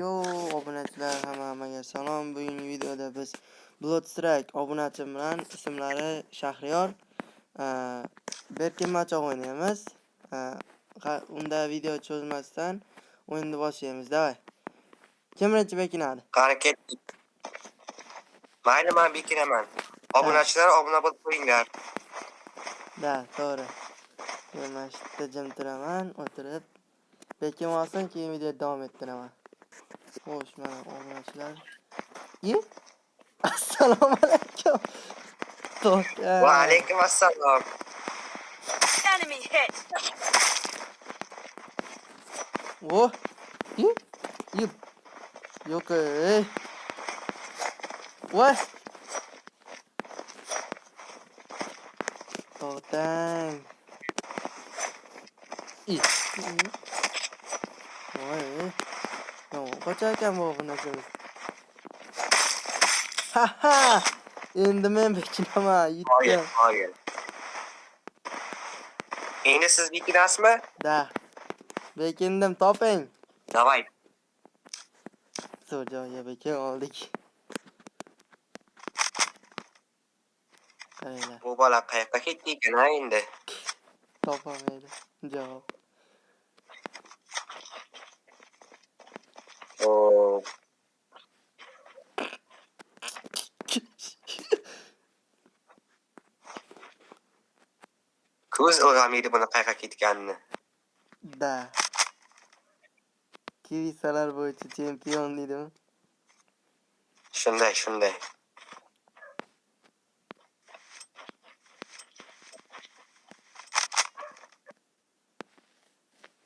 Yo, obunachilar hammaga salom. Bugungi videoda biz Blood Strike obunachim bilan ismlari Shahriyor, berkinmachoq o'ynaymiz. Unda video cho'zmasdan o'yinni boshlaymiz. Davay. Kim birinchi bekinadi? Qani ketdik. Mayli, men bekinaman. Obunachilar obuna bo'lib qo'yinglar. Da, to'g'ri. Men shu yerda jim turaman, o'tirib bekinib olsin, keyin video davom ettiraman. Xo'sh, mana obunachilar. Assalomu alaykum. Va alaykum assalom. Enemy hit. Oh. Yip. Yo'q, ey. Voy. To'xtang. Voy. Yomon qochar ekan bu obunachimiz. Ha ha. Endi men bekinaman, yetdim. Qoyil. Endi siz bekinasizmi? Da. Bekindim, toping. Davay. Zo'r joyga bekin oldik. Qaranglar. Bu bola qayoqqa ketdi ekan ha endi? Topolmaydi. Javob. Oo. Ko'z ilg'amaydi buni qayoqqa ketganini. Da. Kirisalar bo'yicha chempion deydimi? Shunday, shunday.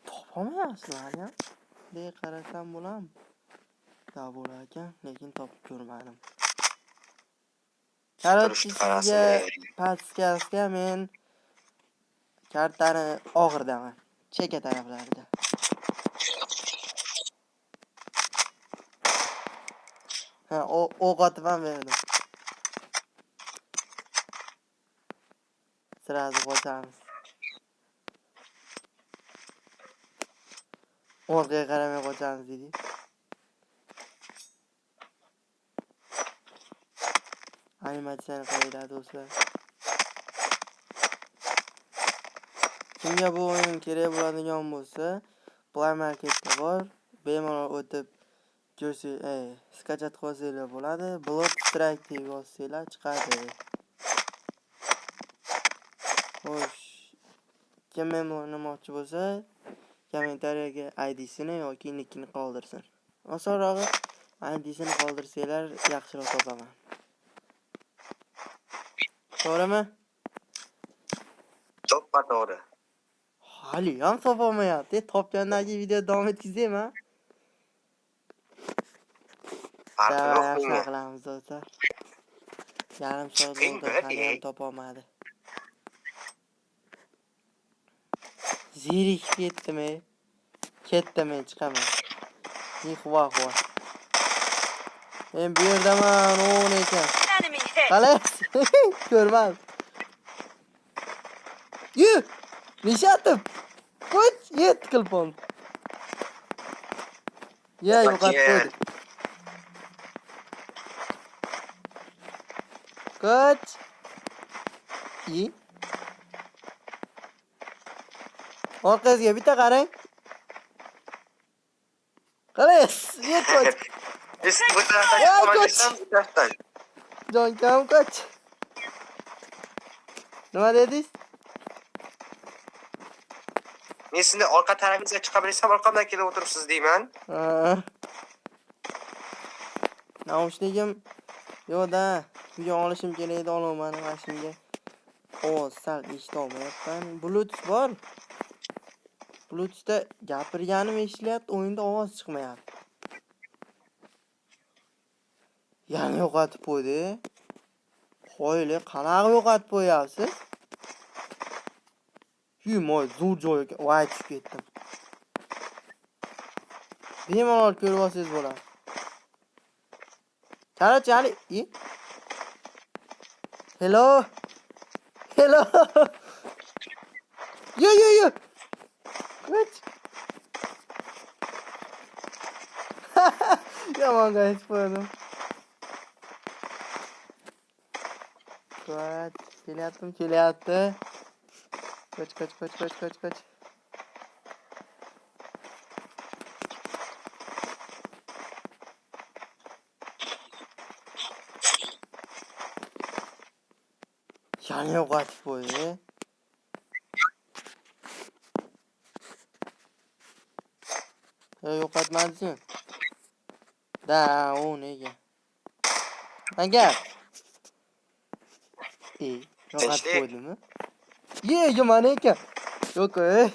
Topolmayapsizlar haliyam. Bunday qarasam bo'ladimi? Da bo'lar ekan, lekin topib ko'rmadim. Короче, sizga podskazka men kartani og'irdaman. Cheka taraflarida. Ha, o'q otib ham berdim. Sirazi qochamiz. Orqaga qaramay qochamiz dedik. Animatsiyani qaranglar do'stlar. Kimga bu o'yin kerak bo'ladigan bo'lsa, Play Marketda bor. Bemalol o'tib ko'rsangiz, skachat qilsanglar bo'ladi. Blood Strike deb yozsanglar chiqadi. Xo'sh, kim men bilan o'ynamoqchi bo'lsa, kommentariyaga ID'sini yoki nickini qoldirsin. Osonrog'i ID'sini qoldirsanglar yaxshiroq topaman. To'g'rimi? To'ppa to'g'ri. Hali ham topolmayapti. Topgandan keyin video davom etkazaymi? Farqi yo'q bunga. Qilamiz do'stlar. Yarim soat bo'ldi, hali ham topolmadi. Zerikib ketdimi? Ketdim men, chiqaman. Nixva xva. Men bu yerdaman, o'n ekan. Qalay? Ko'rmadim. Yu! Nishatib. Qo'ch, yet qilib oldi. Ya, yo'qotib qo'ydi. Qo'ch. I. Orqangizga bitta qarang. Qalaysiz? Yet qo'ch. Biz bu tarafdan chiqmagan, bu tarafdan. Jonkam qoch. Nima dedingiz? Men sizni orqa tarafingizga chiqa bilsam, orqamdan kelib o'tiribsiz deyman. Ha. Naushligim yo'q-da. Bugun olishim kerak edi, ololmadim mana shunga. Ovoz sal eshita olmayapman. Bluetooth bor. Bluetoothda gapirganim eshitilyapti, o'yinda ovoz chiqmayapti. Yana yo'qotib qo'ydi. Qo'yli, qanaqa yo'qotib qo'yapsiz? Yumoy, zo'r joy ekan. Voy, tushib ketdim. Bemalol ko'rib olsangiz bo'ladi. Короче, hali Hello. Hello. Yo yo yo. Qoch. Yomon qaytib qo'ydim. Qoch, kelyaptim, kelyapti. Qoch, qoch, qoch, qoch, qoch, qoch. Yana yo'qotib qo'ydi. Yo'qotmadimi? Da, u nega? Aka. Yo'qotib qo'ydimi? Ye, yomon ekan. Yo'q, ey.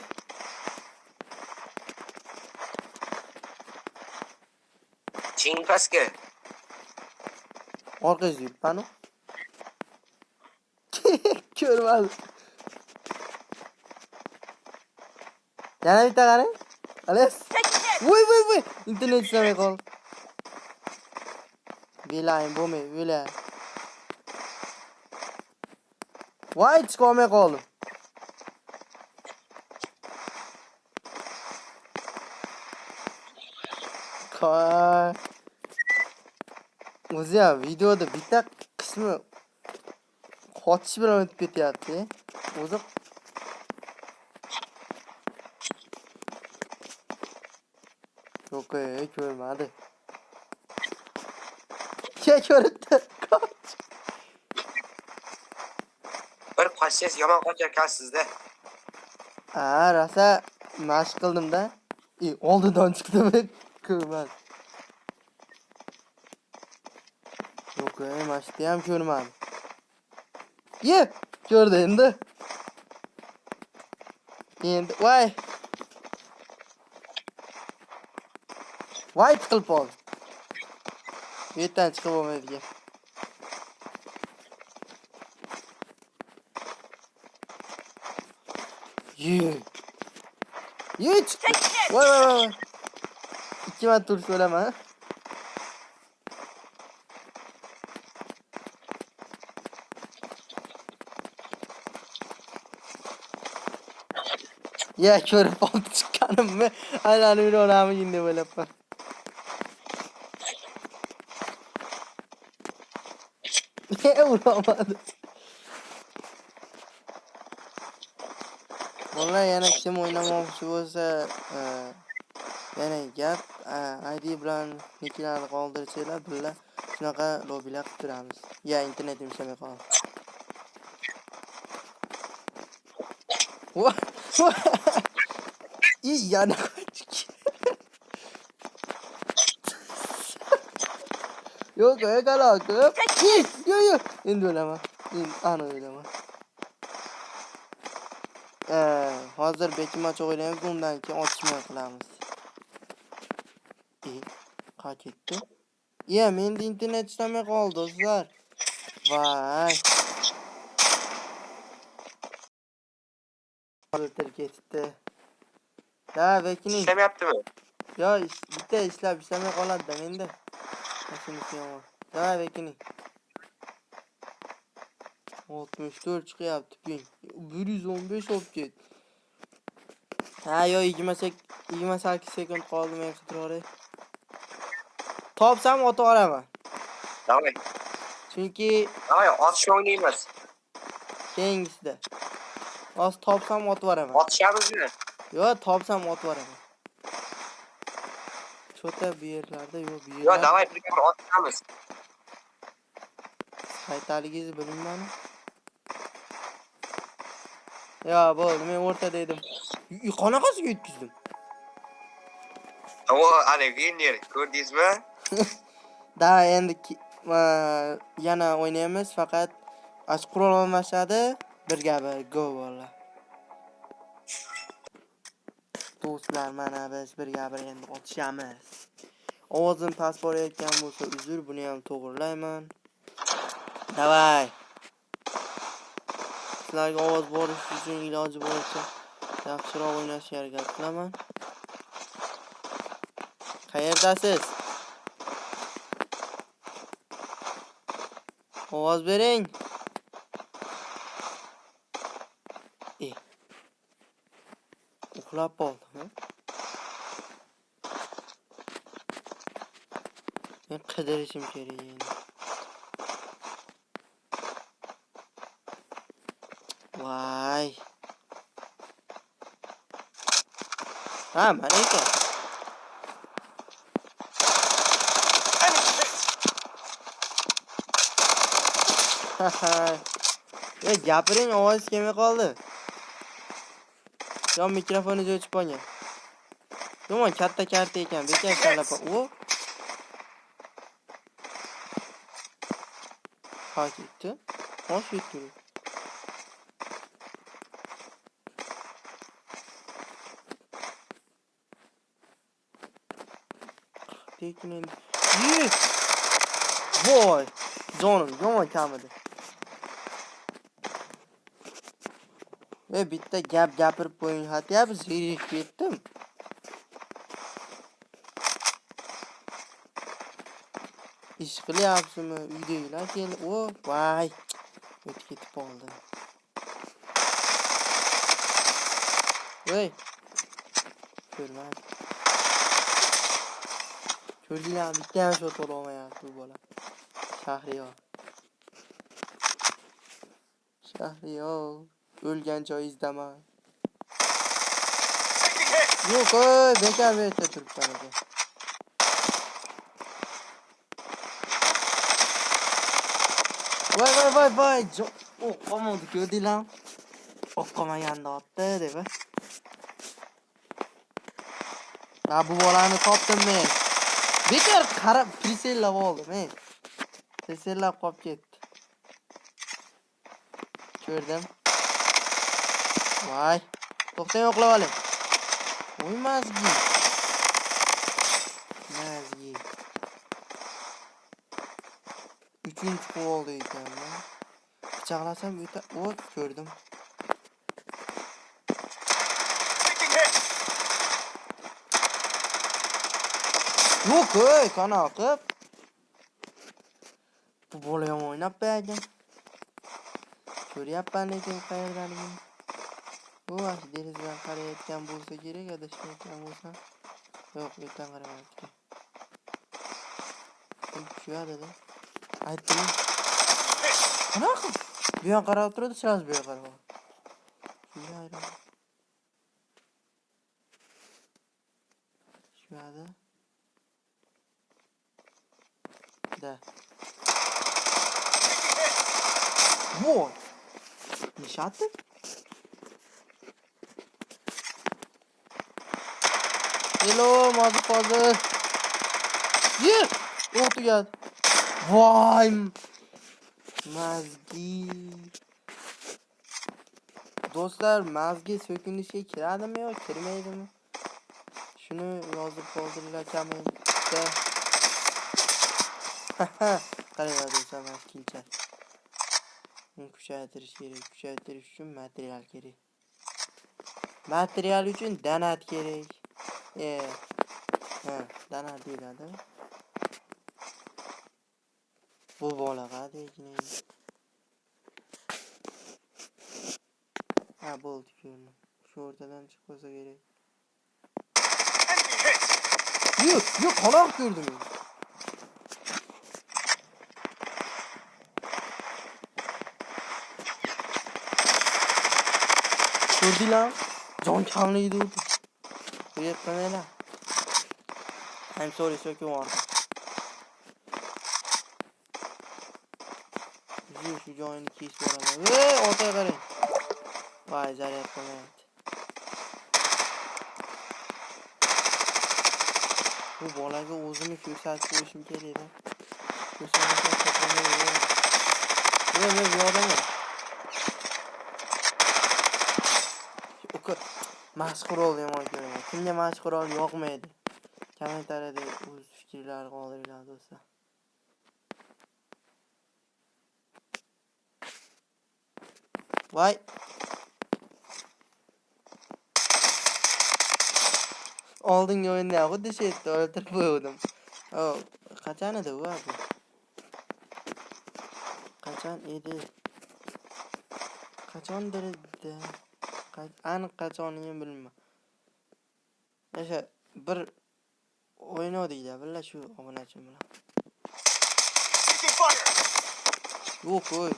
Ching pastga. Orqangizda yuribman-u. Ko'rmadim. Yana bitta qarang. Alas. Voy voy voy. Internet ishlamay qoldi. Belayim bo'lmay, o'la. Voy, chiqa olmay qoldim. Qoy. O'zi ham videoda bitta qismi qochish bilan o'tib ketyapti. O'zi yo'q, ko'rmadi. Ke ko'ribdi. Qoch. Bir qochsangiz yomon qochar ekansizda. Ha, rosa mashq qildim-da. Oldidan chiqdim, ko'rmadi. Yo'q, mashqni ham ko'rmadi. Ye, ko'rdi endi. Endi voy. Voy, tiqilib qoldi. Bu yerdan chiqib bo'lmaydigan. Ye. Ye, chiqdi. Voy voy voy. 2 marta ursa o'laman. Ya ko'rib qoldi chiqqanimni, aylanib yuraveramikin deb o'ylabman. Urolmadi. Bolalar yana kim o'ynamoqchi bo'lsa, yana gap ID bilan nicklarni qoldirsanglar, birga shunaqa lobbylar qilib turamiz. Ya internetim ishlamay qoldi. Voy. Yana qochdik. Yo'q, ey, yo'q, yo'q. Endi o'laman. Endi aniq o'laman. Hozir bekinmachoq o'ynaymiz, undan keyin otishma qilamiz. Qayerga ketdi? Ya, menda internet ishlamay qoldi, do'stlar. Voy. O'ltirib ketdi. Da, bekining. Ishlamayaptimi? Yo, bitta ishlab ishlamay qoladi-da menda. Shunisi yomon. Davay bekining. 64 chiqyapti ping. 115 olib ketdi. Ha, yo 28 sekund qoldi, men qidirib. Topsam otib olaman. Davay. Chunki davay, otishma o'ynaymiz. Keyingisida. Hozir topsam otib yuboraman. Otishamizmi? Yo'q, topsam otib yuboraman. Cho'ta bu yerlarda yo'q, bu yerlarda. Yo'q, davay birga bir otishamiz. Qaytaligingizni bilmayman. Yo, bo'ldi, men o'rtada edim. Qanaqasiga yetkazdim? O, ana winner, ko'rdingizmi? Da, endi yana o'ynaymiz, faqat ash qurol almashadi, birga bir go bolalar. Do'stlar, mana biz birga bir endi otishamiz. Ovozim past borayotgan bo'lsa uzr, buni ham to'g'rilayman. Davay. Sizlarga ovoz borish uchun iloji boricha yaxshiroq o'ynashga harakat qilaman. Qayerdasiz? Ovoz bering. Uxlab qoldimi? Men qidirishim kerak endi. Voy. Ha, mana ekan. Ya gapiring, ovoz kelmay qoldi. Yon mikrofoningiz o'chib qolgan. Yomon katta karta ekan, bekor talab. O. Ha ketdi. Xo'sh ketdi. Tekin endi. Voy! Jonim yomon kamidi. Bitta gap gapirib qo'ying, hatyapsiz, zerikib ketdim. Ish qilyapsizmi? Uydagilar keldi. O, voy. O'tib ketib qoldi. Voy. Ko'rmadim. Ko'rdinglarmi? Bitta ham shot olmayapti bu bola. Shahriyor. Shahriyor. O'lgan joyingizdaman. Yo'q, oy, bekor bu yerda turibman ekan. Voy voy voy voy, o'q qolmadi, ko'rdinglarmi? O'q qolmaganda otdi deb. Ha, bu bolani topdim men. Bekor qarab prisellab oldim, men. Prisellab qolib ketdi. Ko'rdim. Voy. To'xtang, o'qlab oling. Voy mazgi. Mazgi. 3-chi qo'lda ekanman. Pichoqlasam o'ta, o't ko'rdim. Yo'q, ey, qana qilib. Bu bola yomon o'ynab qo'ygan. Ko'ryapman lekin qayerdaligini. Bu vaqt derazadan qarayotgan bo'lsa kerak, adashmayotgan bo'lsam. Yo'q, bu yerdan qaramayapti. Tushadi-da. Aytdim. Qanaqa? Bu yoqqa qarab turadi, sraz bu yoqqa qarab. Shunga ayron. Tushadi. Da. Voy. Nishatdi? Hello, motherfucker. Yer! O'q tugadi. Voy! Mazgi. Do'stlar, mazgi so'kinishga kiradimi yo kirmaydimi? Shuni yozib qoldiringlar kommentda. Qaranglar do'stlar, mana kilcha. Uni kuchaytirish kerak. Kuchaytirish uchun material kerak. Material uchun donat kerak. Ha, donat deyiladi. Bu bolaga lekin. Ha, bo'ldi, ko'rdim. Shu o'rtadan chiqib qolsa kerak. Yo'q, yo'q, qaloq ko'rdim men. Ko'rdinglar? Jon kamligida urdi. Qo'yapman. I'm sorry, so'kib yubordim. Shu joyini kesib boraman. Ey, orqaga qarang. Voy, zaryad qilmayapti. Bu bolaga o'zimni ko'rsatib qo'yishim kerak edi. Ko'rsatmasam topolmayman. Yo'q, yo'q, bu yoqdaman. Mashqurol yomon ko'raman. Kimga mashqurol yoqmaydi? Kommentariyada o'z fikrlarini qoldiringlar do'stlar. Voy. Oldingi o'yinda ham xuddi shu yerda o'ltirib qo'ydim. O, qachon edi u bu? Qachon edi? Qachondir edi? Aniq qachonligini bilmayman. O'sha bir o'ynadik-da, birla shu obunachim bilan. Yo'q, qo'y.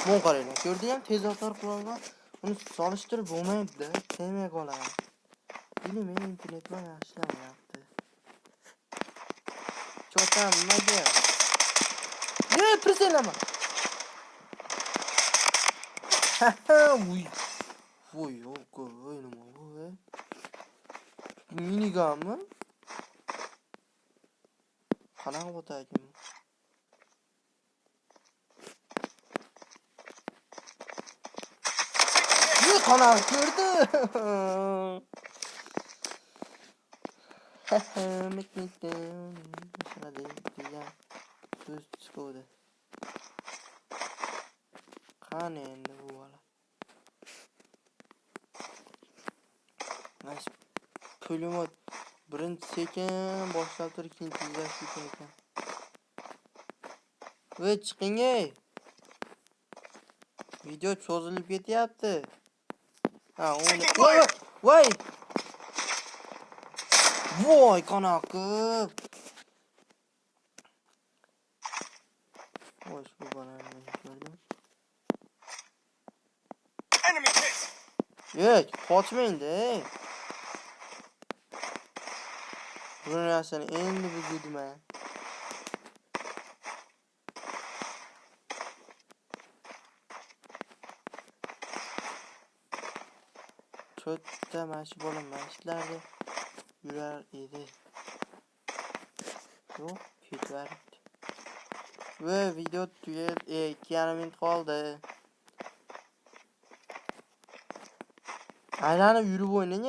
Buni qaranglar, ko'rdingmi? Tez otar qurollar. Uni solishtirib bo'lmaydi-da, tegmay qoladi. Bilmayman, internet bilan yaxshilamayapti. Cho'tam nimaga? Ne, prisellama. Voy. Voy, yo'q, voy, nima bu? Minigunmi? Qanaqa o'takin? Qanaqa ko'rdi? Degan so'z chiquvdi. Qani endi bu bola? Mana shu pulemyot birinchi sekin boshlab turib, keyin tezlashib ketar ekan. Voy, chiqing ey. Video cho'zilib ketyapti. Ha, uni. Voy, voy. Voy, qanaqa. Voy, shu bolani ko'rdim. Yo'q, qochmang-da. Bu narsani endi buzdim-a. Cho'tta mana shu bola masjidlarda yurar edi. Yo'q, ketvaribdi. Va video tugab, 2,5 minut qoldi. Aylanib yurib o'ynang.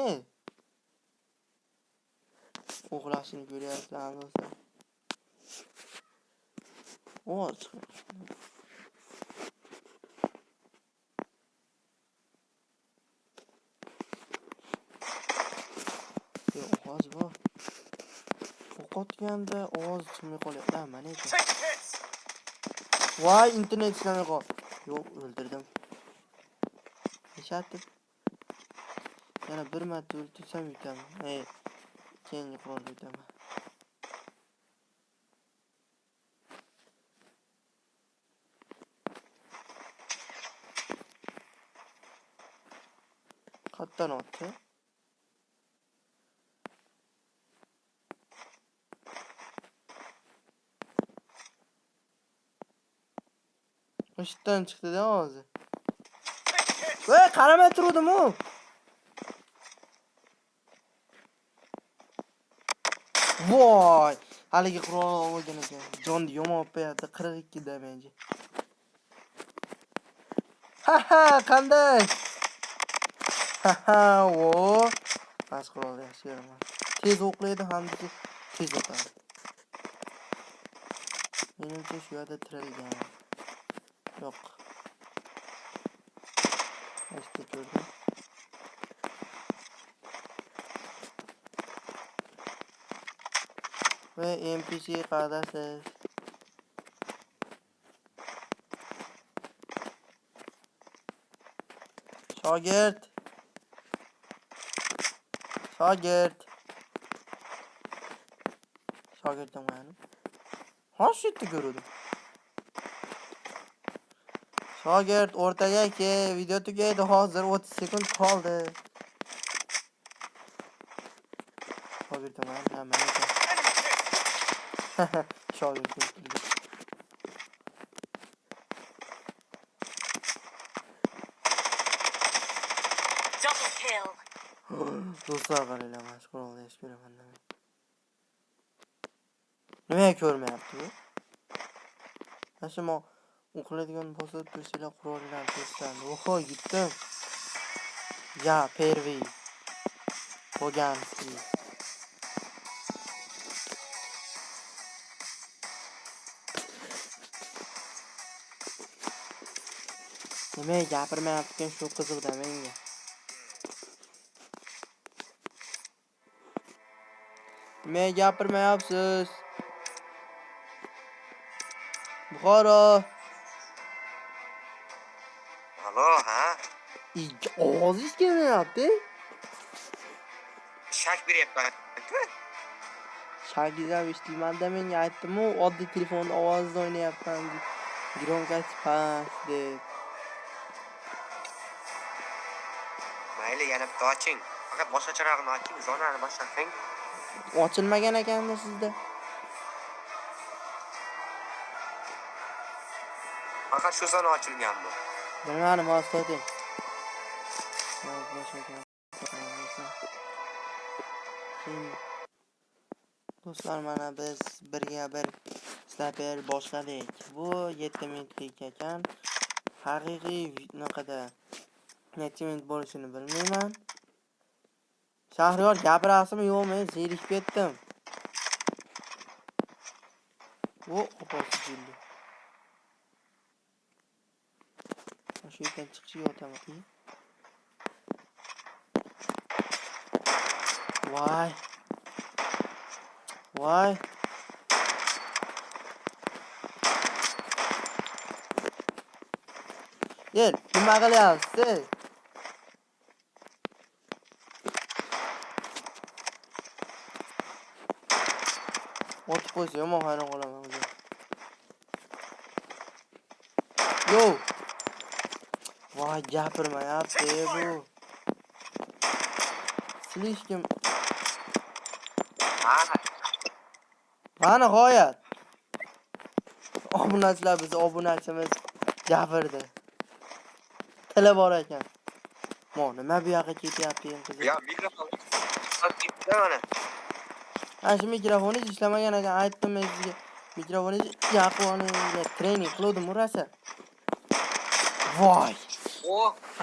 O'g'lashini ko'ryapsizlar do'stlar. Ovoz chiqadi. Ovoz bor. O'qotganda ovoz chiqmay qolyapti. Ha, mana ekan. Voy, internet ishlamay qoldi. Yo'q, o'ldirdim. Nishatib. Yana bir marta o'ldirsam yutaman. Ey, keyingi qurolni yutaman. Qayerdan otdi? O'shdan chiqdi-da ovozi. Voy, qaramay turdim-u. Voy, haligi qurol olgan ekan. Jonni yomon olib qo'yapti, 42 damage. Ha ha, qanday? Ha ha, o. Boshqa qurolni yaxshi ko'raman. Tez o'qlaydi hamda tez otadi. Menimcha shu yerda tirilgan. Yo'q. Işte gördüm. Ve NPC kardeşler. Şagirt. Şagirt. Şagirdim yani. Ha shit ko'rdim. Shogird o'rtaga ke, video tugaydi hozir 30 sekund qoldi. Shogirdim ha, mana ekan. Shogird o'ldirdi. Double kill. Do'stlar qaranglar, mana shu qurolni yaxshi ko'raman. Nimaga ko'rmayapti bu? Mana shu o'qiladigan bosib tursanglar qurollar ko'rsatadi. Oho, yutdim. Ya, pervi. Bo'lgansiz. Nimaga gapirmayapti ekan shu qiziqda menga. Nimaga gapirmayapsiz? Buxoro. Alo, ha? Ovozingiz kelmayapti. Shak beryapman. Shakingiz ham eshitilmadi menga aytdim-u, oddiy telefonda ovozida o'ynayapman. Громкость past deb. Mayli, yana bitta oching. Faqat boshqacharog'ini oching, zonani boshqa qiling. Ochilmagan ekanda sizda. Faqat shu zona ochilgan bu. Bilmadim, hozir to'xtang. Keyin do'stlar, mana biz birga bir snayper boshladik. Bu 7 minutlik ekan. Haqiqiy naqada necha minut bo'lishini bilmayman. Shahriyor gapirasizmi yo'qmi? Zerikib ketdim. O, opasi jildi. Shu yerdan chiqishiga o'taman. Voy. Voy. Gel, nima qilyapsiz? Otib qo'ysa yomon hayron qolaman o'zi. Yo. Voy, gapirmayapti bu. Slishkim. Mana g'oyat. Obunachilar, biz obunachimiz gapirdi. Tili bor ekan. Mo, nima bu yoqqa ketyapti endi qiziq? Ya mikrofon ketdi mana. Ha, shu mikrofoningiz ishlamagan ekan, aytdim men sizga. Mikrofoningiz yoqib oling, trening qiluvdim rosa. Voy. O,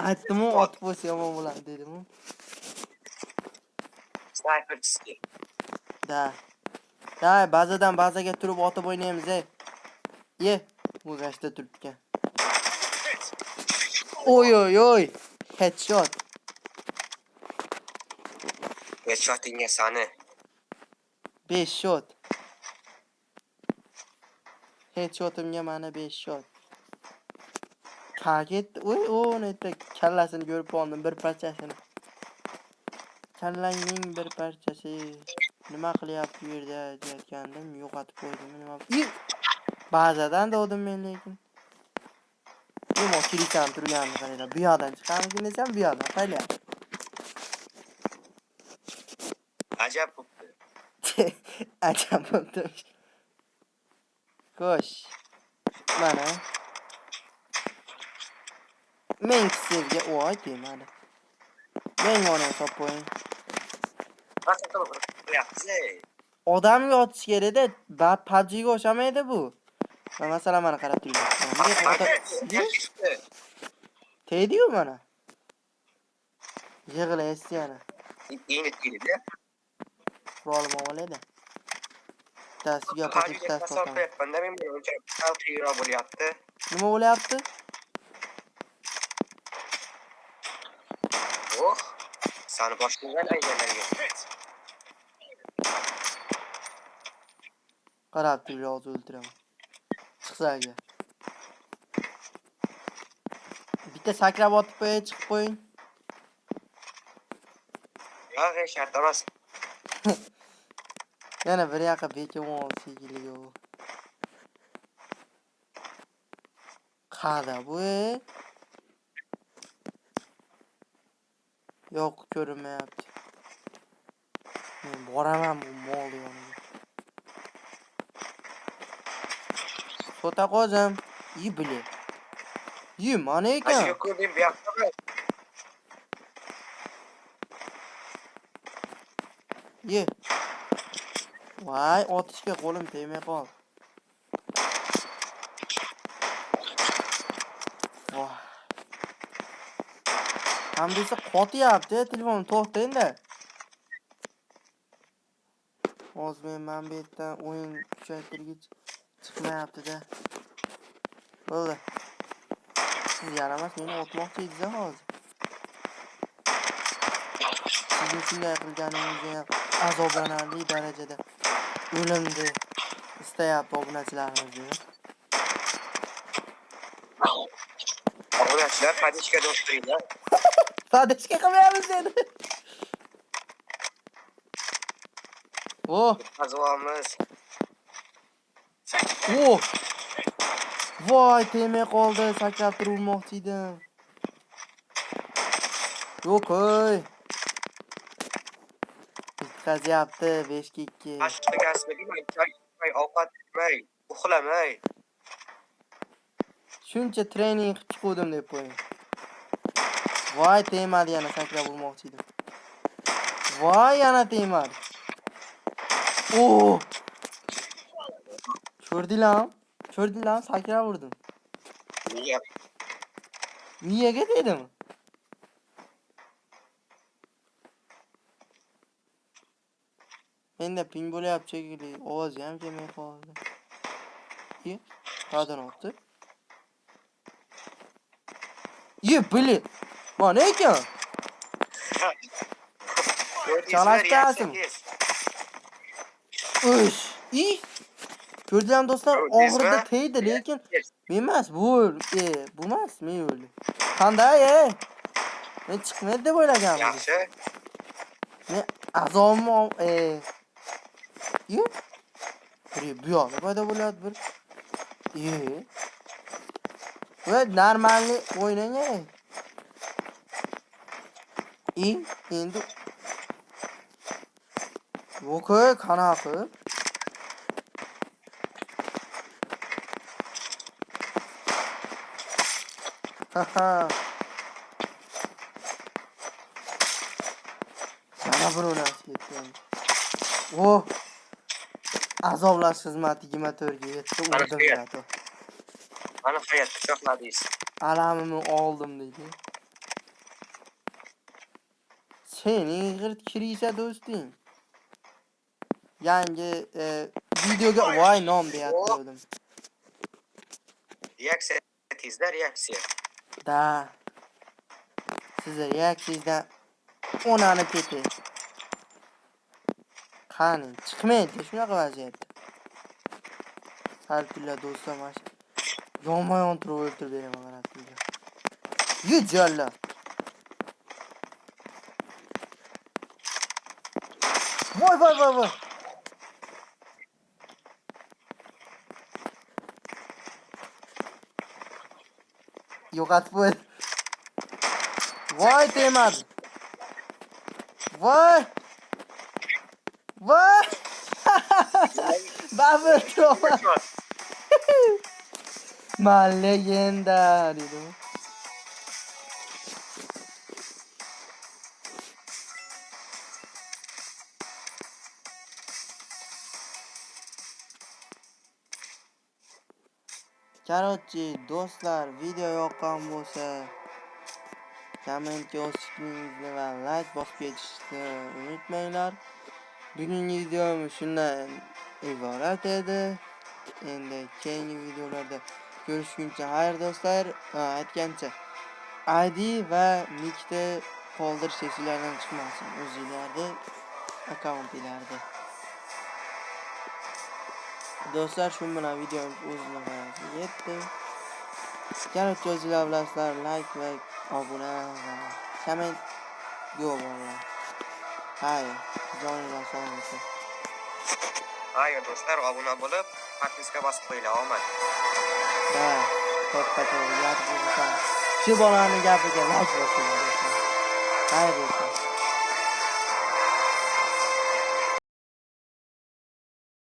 aytdim-u, otib qo'ysa yomon bo'ladi dedim-u. Snayperchiski. Da. Da, bazadan bazaga turib otib o'ynaymiz, ey. Ye, bu gashda turibdi. Oy oy oy. Headshot. Headshotingga soni 5 shot. Headshotimga mana 5 shot. Ketdi. Oy, o'nta kallasini ko'rib qoldim, bir parchasini. Kallangning bir parchasi. Nima qilyapti bu yerda deyotgandim, yo'qotib qo'ydim, nima? Bazadan dovdim men lekin. Nima kirikam turganini qaranglar. Bu yoqdan chiqamiz desam, bu yoqdan qaranglar. Ajab bo'pti. Ajab bo'pti. Xo'sh. Mana. Men sizga voy demadi. Men uni hisob qo'ying. Odamga otish kerak-da, PUBG'ga o'xshamaydi bu. Masalan, mana qarab turing. Tegdi-yu mana. Yig'laysiz yana. Endi tegdi-da. Qurolim olaydi. Bittasiga bittasi sotyapman-da, men buni sal qiyinroq bo'lyapti. Nima bo'lyapti? Oh, sani boshingdan aylangan. Qarab tur, hozir o'ldiraman. Chiqsa agar. Bitta sakrab otib qo'yay, chiqib qo'ying. Yo'q, shart emas. Yana bir yoqqa bekib olsagiligi u. Qada bu? Yo'q, ko'rinmayapti. Men boraman bu mol yoniga. Sota qo'zim. I bile. I mana ekan. Yo'q, ko'rdim bu yoqda. Ye. Voy, otishga qo'lim tegmay qoldi. Voy. Ham desa qotyapti, telefon to'xtang-da. Hozir men mana bu yerdan o'yin kuchaytirgich chiqmayapti-da. Bo'ldi. Siz yaramas meni otmoqchi edingiz hozir. Sizni shunday qilganingizga ham azoblanarli darajada o'limni istayapti obunachilarimiz. Obunachilar podishkada o'tiringlar. Podishka qilmaymiz dedi. Oh, Qazvomiz. oh. Voy, tegmay qoldi, sakrab turib urmoqchi edim. Yo'q, ey. Bitkazyapti 5-2. Mashqga choy ichmay, ovqat yemay, uxlamay. Shuncha trening qilib chiquvdim deb qo'ying. Voy, tegmadi, yana sakrab urmoqchi edim. Voy, yana tegmadi. Oh! Ko'rdinglarmi? Ko'rdinglarmi? Sakrab urdim. Miya. Miyaga tegdimi? Menda ping bo'lyapti shekilli, ovozi ham kelmay qoldi. Ye, qayerdan otdi? Ye, bili. Mana ekan. Chalashtasizmi? Ush. I. Ko'rdinglarmi do'stlar, oxirida tegdi, lekin men emas, bu o'ldi. Bu emas, men o'ldim. Qanday, ey? Men chiqmaydi deb o'ylagandim. Yaxshi. Men azobimni Ye. Bir bu yoqda paydo bo'lyapti bir. Ye. Va normalniy o'ynang, ey. Endi yo'q, ey, qanaqa qilib? Ha-ha. Yana bir o'ynash ketdi. Oh! Azoblash xizmati 24 ga yetdi, urdim zato. Mana hayot quchoqladingiz. Alamimni oldim deydi. Sening g'irt kirisa do'sting. Yangi videoga voy nom deyapti o'zim. Reaksiya tezda reaksiya. Da. Sizni reaksiyangizdan onani keti. Qani, chiqmaydi shunaqa vaziyatda. Saltilla do'stlar, mana shu yonma-yon turib o'ltirib beraman mana bu. Yujalla. Voy voy voy voy. Yo'qotib qo'ydi. Voy tegmadi. Voy. Voy. Babur turaman. Man legenda dedi. Короче, do'stlar, video yoqqan bo'lsa kommentga o'z fikringizni va like bosib ketishni unutmanglar. Bugungi videomiz shundan iborat edi. Endi keyingi videolarda ko'rishguncha xayr do'stlar. Aytgancha ID va nickni qoldirish esinglardan chiqmasin, o'zingizlarni akkauntinglarda. Do'stlar, shu bilan videomiz o'z nihoyasiga yetdi. Короче, o'zinglar bilasizlar, like va obuna va komment yo'q bolalar. Xayr, joninglar sog' bo'lsin. Xayr do'stlar, obuna bo'lib, podpiska bosib qo'yinglar, omad. Ha, to'ppa to'g'ri gap bo'lsa. Shu bolaning gapiga like bosinglar do'stlar. Xayr do'stlar.